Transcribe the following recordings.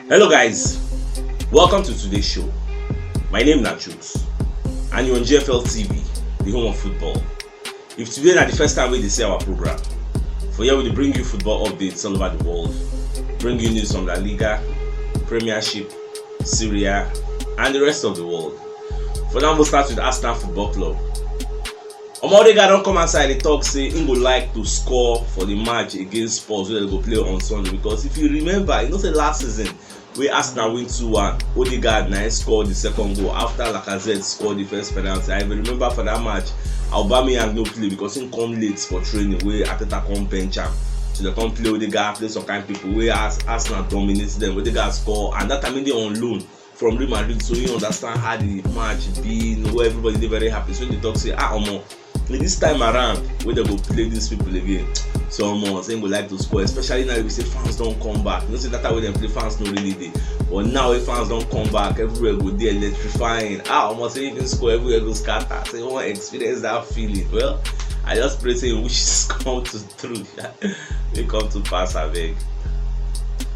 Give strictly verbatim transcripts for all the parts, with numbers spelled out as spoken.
Hello guys, welcome to today's show. My name na Chooks and you're on G F L T V, the home of football. If today na the first time wey you dey see our program, for here we dey bring you football updates all over the world, bring you news from La Liga, Premiership, Serie A and the rest of the world. For now, we'll start with Arsenal Football Club. Omo, Odegaard don come outside dey talk say im go like to score for the match against Spurs wey dem go play on Sunday, because if you remember, you know say last season wey Arsenal win two one, Odegaard na im score the second goal after Lacazette score the first penalty. I even remember for that match, Aubameyang no play because im come late for training wey Arteta come bench am. So dem come play Odegaard, play some kind people wey Ars- Arsenal dominate dem. Odegaard score, and that time im dey on loan from Real Madrid, so he understand how the match be, know everybody dey very happy. So they talk say, ah, omo, this time around wey dem go play these people again, so omo, say im go like to score, especially now we say fans don come back. You know say that time wey dem play, fans no really dey, but now wey fans don come back, everywhere go dey electrifying. Ah, omo, say if im score, everywhere go scatter. Say we wan experience that feeling. Well, I just pray say im wishes come to true. Make come to pass, abeg.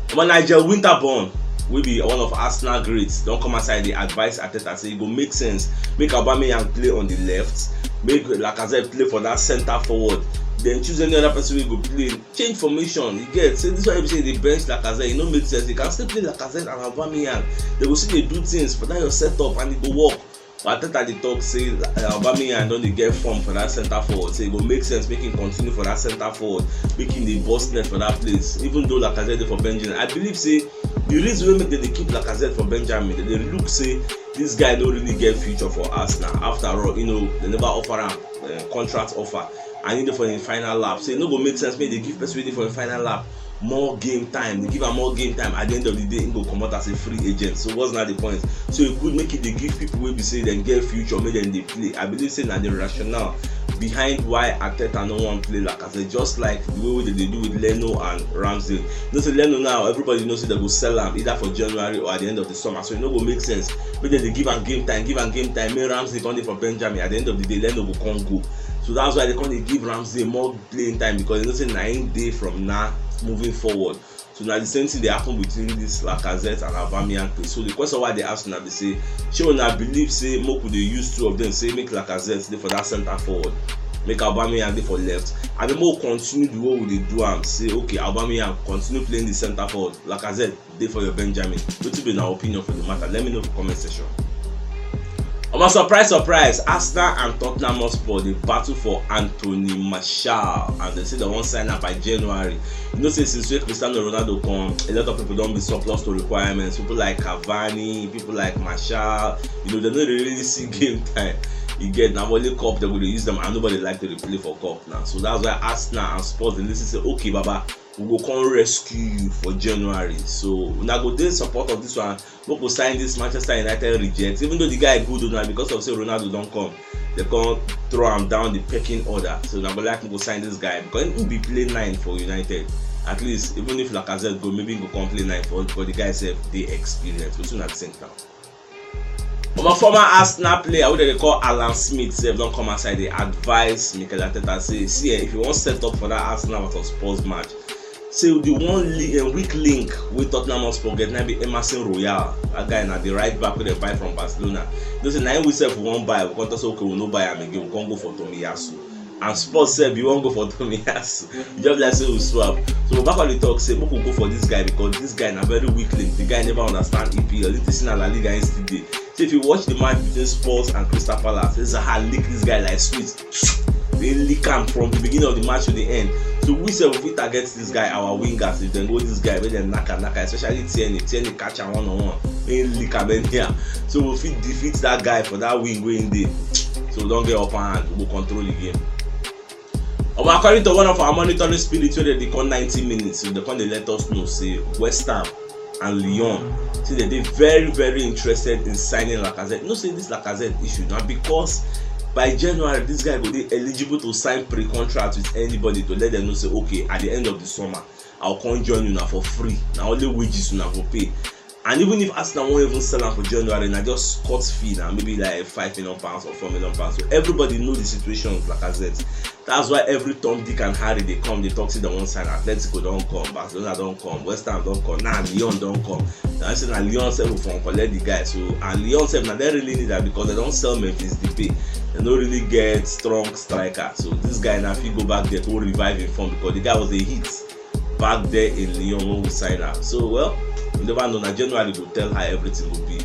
Omo, Nigel Winterburn, wey be one of Arsenal greats, don come outside dey advise Arteta say e go make sense make Aubameyang play on the left, make Lacazette play for that centre forward, then choose any other person wey go play, change formation. You get say this one, if you say dey bench Lacazette, e no make sense. You can still play Lacazette and Aubameyang. Dem go still dey do things for that your setup and e go work. But Arteta dey talk say, uh, Aubameyang don dey get form for that centre forward, so e go make sense make him continue for that centre forward, make him dey burst net for that place. Even though Lacazette dey for Benjamin, I believe say the reason wey make dem dey keep Lacazette for Benjamin, dem dey look say this guy no really get future for Arsenal. After all, you know, dem never offer am uh, contract offer, and he dey for him final lap. So e no go make sense make dem give person wey dey for him final lap more game time. Dem give am more game time, at the end of the day, he go comot as a free agent. So what's not the point? So e good make e dey give people wey be say dem get future, make dem dey play. I believe say na the rationale behind why Arteta no wan play Lacazette, just like the way wey dem dey do with Leno and Ramsdale. You know say Leno now, everybody know say dem go sell am either for January or at the end of the summer. So e no go make sense make dem dey give am game time, give am game time, make Ramsdale come dey for Benjamin. At the end of the day, Leno go come go. So that's why dem come dey give Ramsdale more playing time, because dem know say na him dey from now moving forward. So na the same thing dey happen between this Lacazette and Aubameyang case. So the question wey I dey ask una be say, shey una believe say make we dey use two of them, say make Lacazette dey for that centre forward, make Aubameyang dey for left, and then make we continue the way we dey do am, say okay, Aubameyang continue playing the centre forward, Lacazette dey for your Benjamin? Wetin be una opinion for the matter? Let me know for comment section. Omo, surprise, surprise, Arsenal and Tottenham Hotspur dey battle for Anthony Martial, and dem say dem wan sign am by January. You know say since wey Cristiano Ronaldo come, a lot of people don be surplus to requirements. People like Cavani, people like Martial, you know, dem no dey really see game time. You get, na only cup dem go dey use dem, and nobody like to dey play for cup now. So that's why Arsenal and Spurs dey listen say, okay, Baba, we go come rescue you for January. So una go dey support of this one. Make we sign this Manchester United reject. Even though the guy good, una, because of say Ronaldo don come, dem come throw am down the pecking order. So una go like make we sign this guy because he be play nine for United. At least even if Lacazette go, maybe he go come play nine for, because the guy sef dey experienced. Wetin una think now? Omo, former Arsenal player wey dem dey call Alan Smith sef don come outside dey advise Mikel Arteta say, see eh, if you wan set up for that Arsenal versus Spurs match, say the one li- uh, weak link wey Tottenham Hotspur get na be Emerson Royal. That guy na the right back wey dem buy from Barcelona. You know say na him we sef we wan buy, we come talk say okay, we no buy am again, we come go for Tomiyasu. And Spurs sef, you wan go for Tomiyasu. You just like say we swap. So Baba dey talk say make we go for this guy because this guy na very weak link. The guy never understand E P L. He think say na La Liga he still dey. So if you watch the match between Spurs and Crystal Palace, Zaha lick this guy like sweet. Dem lick am from the beginning of the match to the end. So we sef we fit target this guy, our wingers, if dem go this guy, make dem knack am, knack am, especially Tierney. Tierney catch am one on one, make him lick am anyhow. So we fit defeat that guy for that wing wey him dey. So we don get upper hand, we go control the game. Omo, according to one of our monitoring spirits wey dem dey call ninety minutes, so dem come dey let us know say West Ham and Lyon say dem dey very, very interested in signing Lacazette. You know say this Lacazette issue na because by January this guy go dey eligible to sign pre-contract with anybody to let them know say okay, at the end of the summer, I go come join una for free. Na only wages una go pay. And even if Arsenal won't even sell am for January, na just cut fee na, maybe like five million pounds or four million pounds. So everybody know the situation with Lacazette. That's why every Tom, Dick and Harry dey come, dey talk say dem wan sign. Atletico don come, Barcelona don come, West Ham don come, now Lyon don come. Now say na Lyon sef go come collect the guy. So, and Lyon sef na dem really need am because dem don sell Memphis Depay. Dem no really get strong striker. So this guy na fit go back there go revive him form because the guy was a hit back there in Lyon when we sign am. So, well, we never know. Na January go tell how everything go be.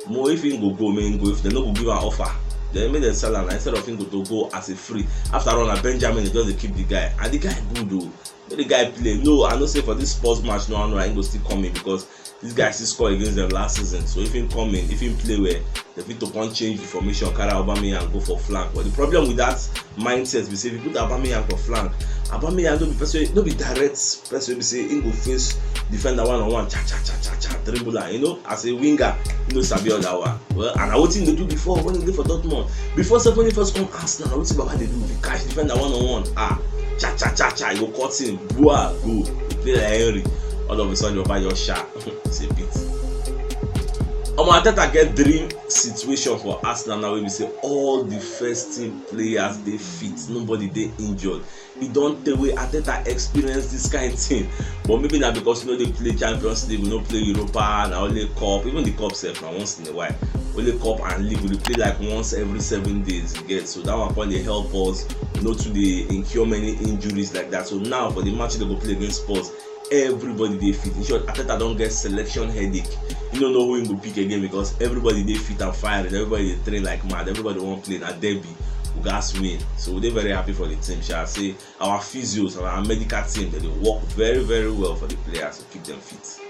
More if him go go, make him go. If dem no go give am offer, then make dem sell am. Instead of him go to go as a free. After all, na Benjamin dey just dey keep the guy, and the guy good o. Make the guy play. No, I know say for this Spurs match, no, no, him go still come in because this guy still score against them last season. So if him come in, if him play well, dem fit to come change the formation, carry Aubameyang go for flank. But the problem with that mindset be say if you put Aubameyang for flank, Aubameyang no be person, no be direct person wey be say him go face defender one on one, cha cha cha cha cha, dribble am. You know, as a winger, him no sabi all that one. Well, and na wetin him dey do before when he dey for Dortmund. Before sef, when he first come Arsenal, na wetin Baba dey do. If he catch defender one on one, ah, cha cha cha cha, he go cut him, bua, go. He play like Henry. All of a sudden, Baba just sha. It's a pity. Omo, Arteta get dream situation for Arsenal now wey be say all the first team players dey fit, nobody dey injured. E don tey wey Arteta experience this kind thing, but maybe na because we no dey play Champions League, we no play Europa, na only cup. Even the cup sef na once in a while. Only cup and league we dey play like once every seven days, you get. So that one come dey help us, no too dey incur many injuries like that. So now for the match wey dem go play against Spurs, everybody dey fit. In short, Arteta don get selection headache. He no know who he go pick again because everybody dey fit and firing. Everybody dey train like mad. Everybody wan play, na derby. We gats win. So we dey very happy for the team sha. Say our physios and our medical team, dem dey work very, very well for the players to keep them fit.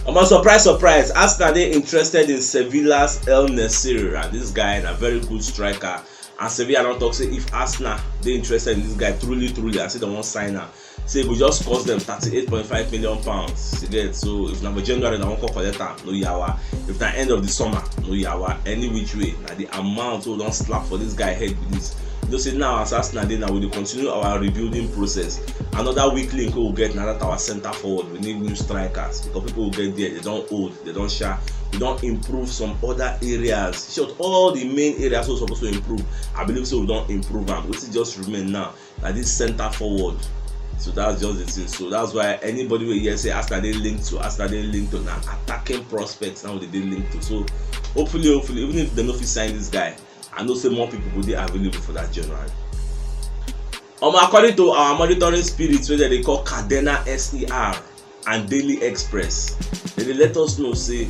Omo, surprise, surprise, Arsenal dey interested in Sevilla's El Nassiri. And this guy na very good striker. And Sevilla don talk say if Arsenal dey interested in this guy truly, truly, and say dem wan sign am, say e go just cost them thirty-eight point five million pounds. You get? So if na for January dem wan come collect am, no yawa. If na end of the summer, no yawa. Any which way, na the amount wey we don slap for this guy head be this. You know say now as Arsenal dey now, we dey continue our rebuilding process. Another weak link wey we get na that our centre forward. We need new strikers because people wey get there, dem don old, dem don sha. We don improve some other areas. In short, all the main areas wey we suppose to improve, I believe say we don improve am. Wetin just remain now na this centre forward. So that's just the thing. So that's why anybody wey hear say Arsenal dey linked to, Arsenal dey linked to, na attacking prospects now dem dey linked to. So hopefully, hopefully, even if dem no fit sign this guy, I know say more people go dey available for that January. Omo, according to our monitoring spirits wey dem dey call Cadena S E R and Daily Express, dem dey let us know say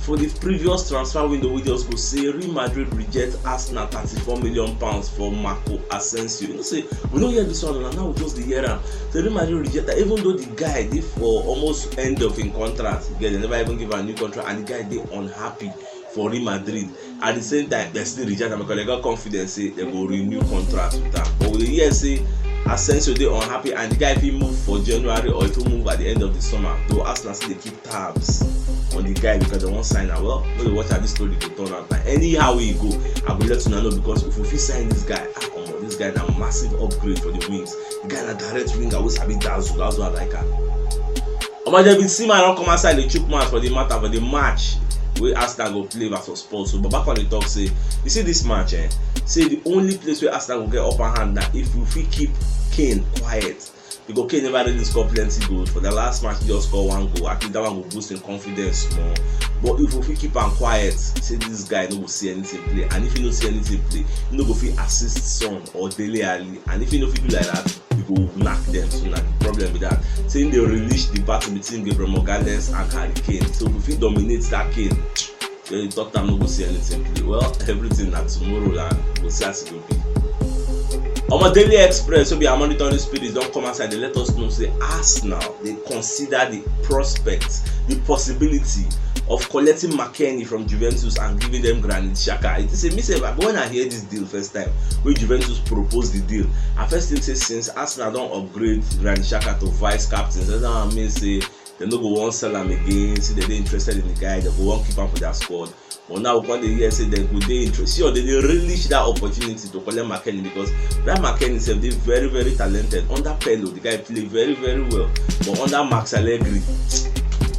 for the previous transfer window wey just go, say Real Madrid reject Arsenal thirty-four million pounds for Marco Asensio. You know say we no hear this one, na now we just dey hear am. Say Real Madrid reject am, even though the guy dey for almost end of him contract. Yeah, dem never even give am new contract, and the guy dey unhappy for Real Madrid. At the same time, dem still reject am because dem got confidence say dem go renew contract with am. But we dey hear say Asensio dey unhappy and the guy fit move for January or e fit move at the end of the summer. Though Arsenal still dey keep tabs on the guy because dem wan sign am. Well, make we watch how this story go turn out. But anyhow wey e go, I go let una know because if we fit sign this guy, ah, omo, this guy na massive upgrade for the wings. The guy na direct winger wey sabi dazzle. That's why I like am. Omo, David Seaman don come outside dey chook mouth for the matter for the match wey Arsenal go play versus Spurs. So Baba come dey talk say, you see this match, eh? Say the only place where Arsenal go get upper hand na if we fit keep Kane quiet. Because Kane never really score plenty goals. For the last match, he just score one goal. At least that one go boost him confidence more. But if we fit keep am quiet, say this guy no go see anything play. And if he no see anything play, he no go fit assist Son or Dele Alli. And if he no fit do like that, he go knack them. So na the problem be that. Say him dey relish the battle between Gabriel Magalhaes and Harry Kane. So if we fit dominate that Kane, then the Tottenham no go see anything play. Well, everything na tomorrow, and we go see as e go be. Omo, Daily Express wey be our monitoring spirits don come outside dey let us know say Arsenal dey consider the prospect, the possibility of collecting McKennie from Juventus and giving them Granit Xhaka. It is a mistake. But when I hear this deal first time, when Juventus proposed the deal, I first think say since Arsenal don upgrade Granit Xhaka to vice captain, so that one mean say dem no go wan sell am again. Say dem dey interested in the guy, dem go wan keep am for their squad. But now we come dey hear say dem go dey interested. See, or dem dey relish that opportunity to collect McKennie because that McKennie sef dey very, very talented. Under Pirlo, the guy play very, very well. But under Max Allegri,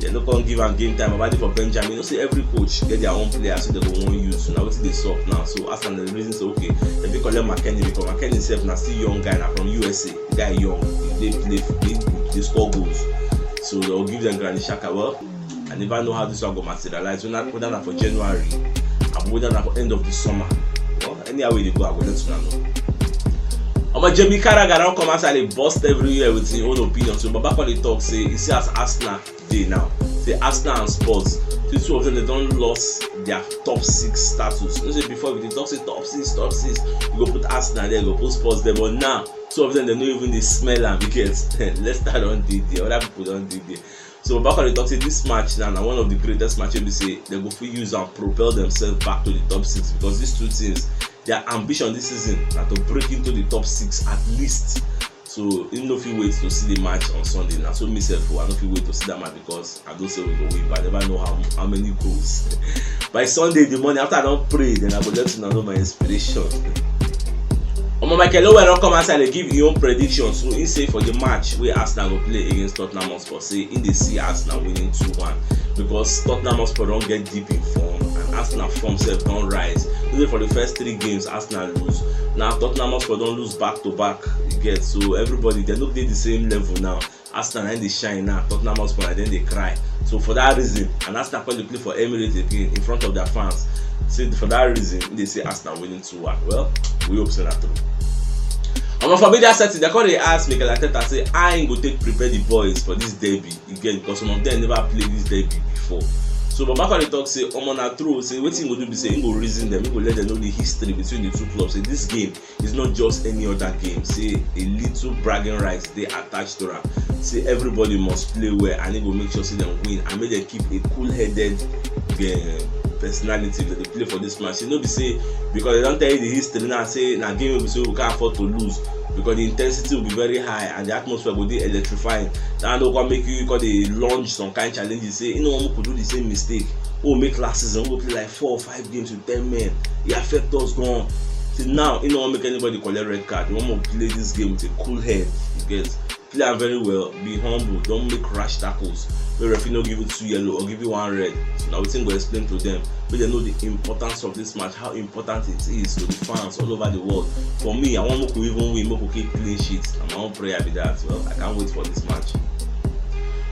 Dem no come give am game time. Obadi for Benjamin, you know say every coach get their own player, so dem go wan use. So na wetin dey sup now. So Arsenal dey reason say, okay, dem fit collect McKennie, because McKennie sef na still young guy, na from U S A. The guy young, he dey play, he dey score goals. So dem go give dem Granit Xhaka. Well, I never know how this one go materialize, whether, whether na for January, abi whether na for end of the summer. Well, anyhow wey e dey go, I go let una know. Omo, Jamie Carragher don come outside, dey burst everywhere with him own opinion. So Baba come dey talk say, you see as Arsenal dey now, say Arsenal and Spurs, the two of them, dem don lost their top six status. You know say before, we dey talk say top six, top six, you go put Arsenal there, you go put Spurs there, but now two of them, dem no even dey smell am, you get. Leicester don dey there, other people don dey there. So Baba come dey talk say this match now na one of the greatest match wey be say dem go fit use and propel themselves back to the top six, because these two teams, their ambition this season na to break into the top six at least. So he no fit wait to see the match on Sunday. Na so me sef o, I no fit wait to see that match, because I know say we go win, but I never know how, how many goals. By Sunday in the morning, after I don pray, then I go let una know my inspiration. Omo, Michael Owen don come outside, dey give him own prediction. So he say for the match wey Arsenal go play against Tottenham Hotspur, say he dey see Arsenal winning two one, because Tottenham Hotspur don get deep in form, and Arsenal form sef don rise. Only for the first three games, Arsenal lose. Now Tottenham Hotspur don lose back to back, you get. So everybody, dem no dey the same level now. Arsenal na dey shine now, Tottenham Hotspur na dem dey cry. So for that reason, and Arsenal come dey play for Emirates again in front of their fans. So for that reason, they say Arsenal winning two one. Well, we hope say na true. Omo, for media setting, dem come dey ask Mikel Arteta say how he go take prepare the boys for this derby again, because some of them never play this derby before. So Baba come dey talk say, omo, na true, say wetin he go do be say he go reason them, he go let them know the history between the two clubs. Say this game is not just any other game. Say a little bragging rights dey attached to am. Say everybody must play well, and he go make sure say dem win and make dem keep a cool-headed, eh, personality if dem dey play for this match. Say no be say because dem don tell you the history now, say na game wey be say we can't afford to lose, because the intensity will be very high and the atmosphere go dey electrifying. That one go come make you come dey launch some kind challenges. Say, you know, we could do the same mistake. Oh, make last season we go play like four or five games with ten men. E affect us gan. Say now, you know, make anybody collect red card. You want to play this game with a cool head. You get, play am very well, be humble, don't make rash tackles. No referee no give you two yellow or give you one red. So na wetin go explain to them, make dem know the importance of this match, how important it is to the fans all over the world. For me, I want make we even win, make we keep clean sheet. Na my own prayer be that. Well, I can't wait for this match.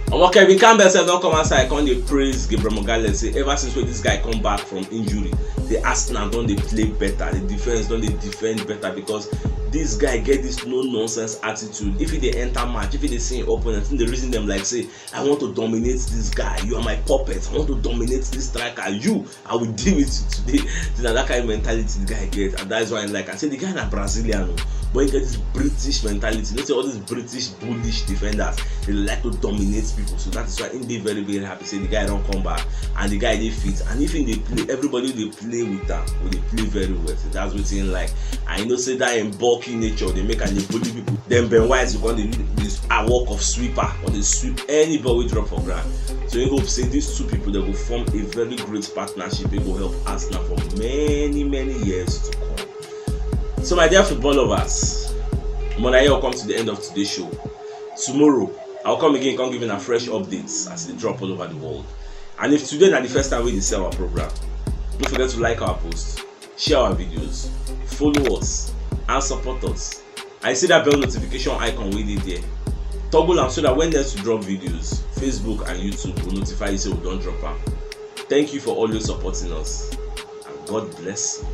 Omo, Kevin Campbell sef don come outside, come dey praise Gabriel Magalhaes, say ever since when this guy come back from injury, the Arsenal don dey play better, the defense don dey defend better, because this guy get this no nonsense attitude. If he dey enter match, if he dey see him opponent, he dey reason them like say, I want to dominate this guy. You are my puppet. I want to dominate this striker. You, I will deal with you today. So na that kind of mentality the guy get, and that's why I like. I say the guy na Brazilian o, but he get this British mentality. You know say all these British bullish defenders, they like to dominate people. So that is why he dey very, very happy say the guy don come back and the guy dey fit. And if he dey play, everybody dey play with am, we dey play very well. So that's wetin he like. And you know say that him bulky nature dey make am dey bully people. Then Ben White go come dey do this, a work of sweeper, come dey sweep any ball wey drop for ground. So we hope say these two people, they go form a very great partnership. It go help Arsenal for many, many years to come. So my dear football lovers, omo, na here we come to the end of today's show. Tomorrow, I'll come again, come give you a fresh updates as they drop all over the world. And if today na the first time wey you dey see our program, don't forget to like our post, share our videos, follow us, and support us. I see that bell notification icon wey dey there. Toggle am so that when next we drop videos, Facebook and YouTube will notify you say we don drop am. Thank you for always supporting us, and God bless you.